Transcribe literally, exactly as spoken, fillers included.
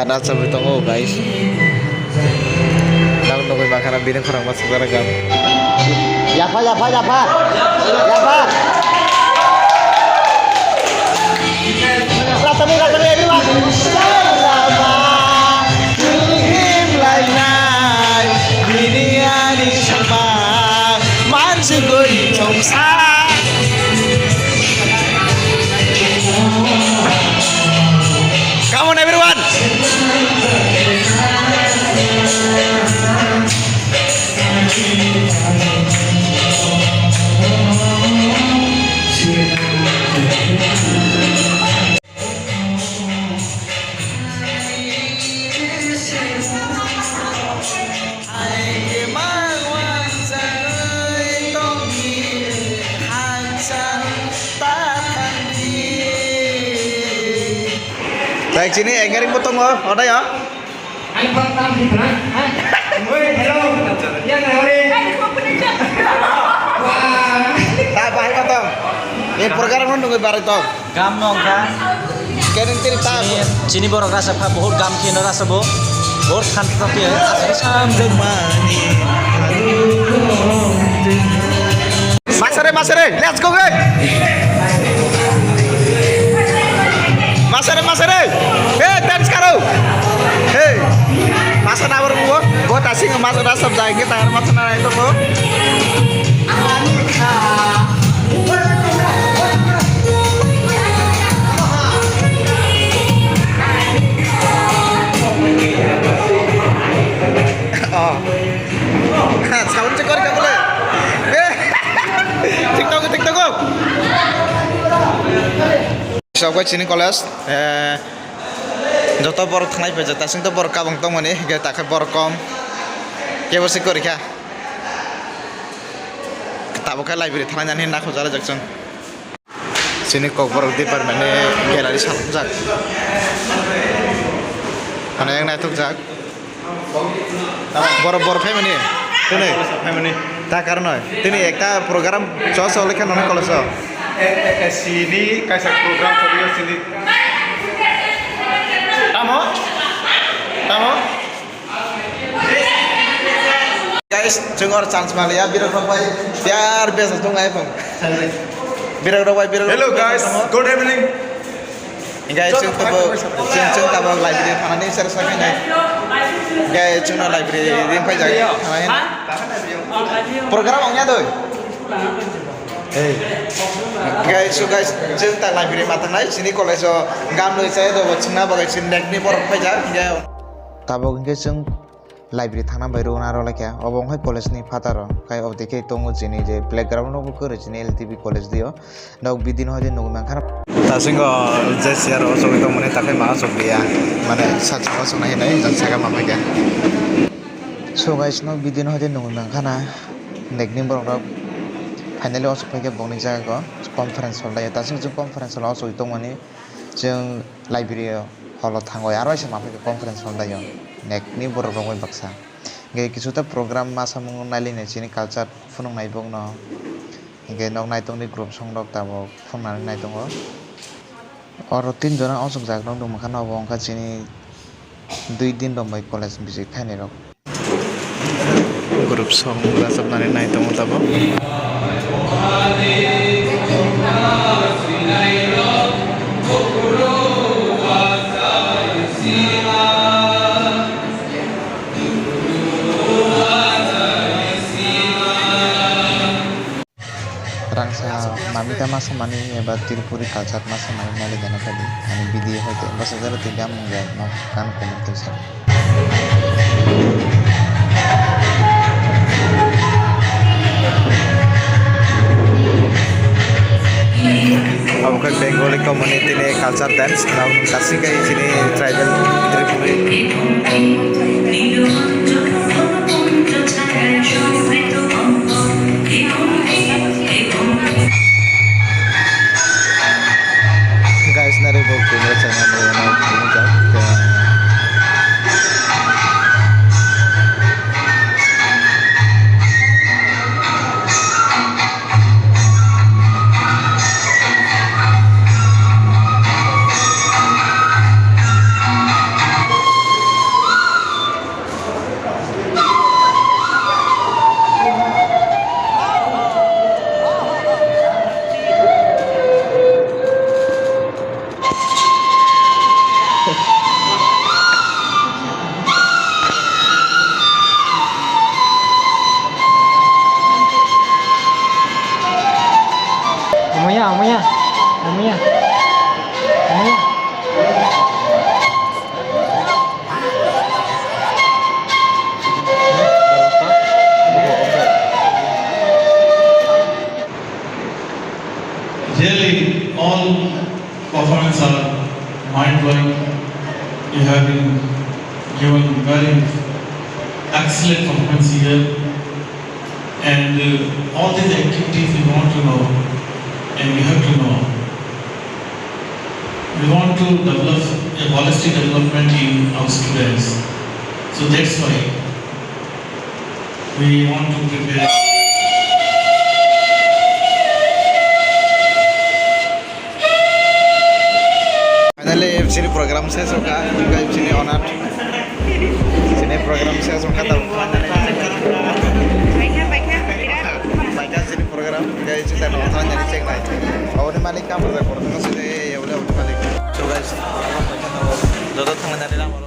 Nachawi tongo, guys. Nang nugwi mankha na bini khorang ma sukjak gam. Yapha, yapha, yapha. Yapha. Ratani, ratani, everyone. Himlainai bini ani sakma mansi gori chongsa. Come on, everyone. Tei chini anchoring bo tongo, odai o. Ani bang tam di bra. Oi, hello. Yang hari. Ta bahai ma tong. Ni program no nugwi barai tong. Gam no wngkha. Kering tiri ta. Chini, chini borok rasa pha, bahut gam khe no rasa bo. Bahut khan to khe. Sam de mani. Masare, masare, let's go, hey! Masare, masare, hey, dance karo, hey! Masa na baru bo, bo tasing masa na sab jai ke tangan masa na itu bo. Oh, sound check kori ka bole. Tik tok, tik tok. Sobo chini college, eh, joto borok thangnai paijak, ta sing to borok kabang tongmani, hingke ta khe borok kom. Kebo se korikha. Tabuk khe library thangnai nani hinna khojala jak chwng. Chini Kokborok department ni gallery salokjak. Mane yang naithokjak. Borok, borok phaimani? Tini? Phaimani. Ta karon noi. Tini ekta program cho, cho lekha nono college o. E, e, e, sini kaisa program choliyo sini. Tamo? Tamo? Guys, chwng oro chance maliya, birok rok bai biyar besa tong ai phang. Birok rok bai, birok rok bai. Hello guys, good evening. Hingke chwng tabo, chwng, chwng tabo library thanani sero sakhe nai. Hingke chwngno library ring phai jagwi thanai. Program ongya doi. Hey. Hingke so guys, chwng ta library ma thangnai, chini college o gam noi chai do, chwngna bagwi chini nekni borok phai jak, hingke. Tabuk hingke chwng library thangna bai rwna rw laikha. Obo wngkha college ni phataro, kai obo dikhe tongo chini je playground rok bo kwrwi chini L T B college dio. Nok bidin hoi de nugwi mankha. Tasingo je chair o chogwi tongmani takhai ma o chogwi ya. Mane sat saka o chongnai hinwi jang saka ma paikha. So guys, nok bidin hoi de nugwi mankha na nekni borok rok finally o chok paikha bongni jaga o conference hall dai. Tasing chwng conference hall o chogwi tongmani chwng library o. Holo thangwi aro waisa ma phaikha conference hall daio nekni borok rok bai baksa. Hingke kisu ta program ma samung nailainai chini culture phunuknai bokno. Hingke nok naitokni group song rok tabok phunuknani naitongo. Oro tin jona ochukjak rok nukmankha, obo wngkha chini dui din rok bai college visit khainai rok. Group song rajabnani nai tongo tabok. Rangsa mamita ma samani eba Tripuri culture ma samani nali gana kadi ani video hoite bwsajalo tei gamung ya no kan komor tei sa. Obo khe Bengali community ni culture dance, nang kasing kai chini tribal Tripuri. Guys, nari bo kumra chana bo na kumra. Amuya, amuya, amuya, amuya. Really, all performance are mind-blowing. You have been given very excellent performance here. And uh, all these activities we want to know, and we have to know. We want to develop a holistic development in our students. So that's why we want to prepare. Finally, M C ni program ses wngkha, wngkha M C ni honor. Sini program ses wngkha, tamo. Baikha, baikha, birat. Baikha sini program, wngkha M C tamo, thang nani check nai. Aboni malik kam rwjak, borok no sini, ya, aboni malik. So guys, joto thang nani ram.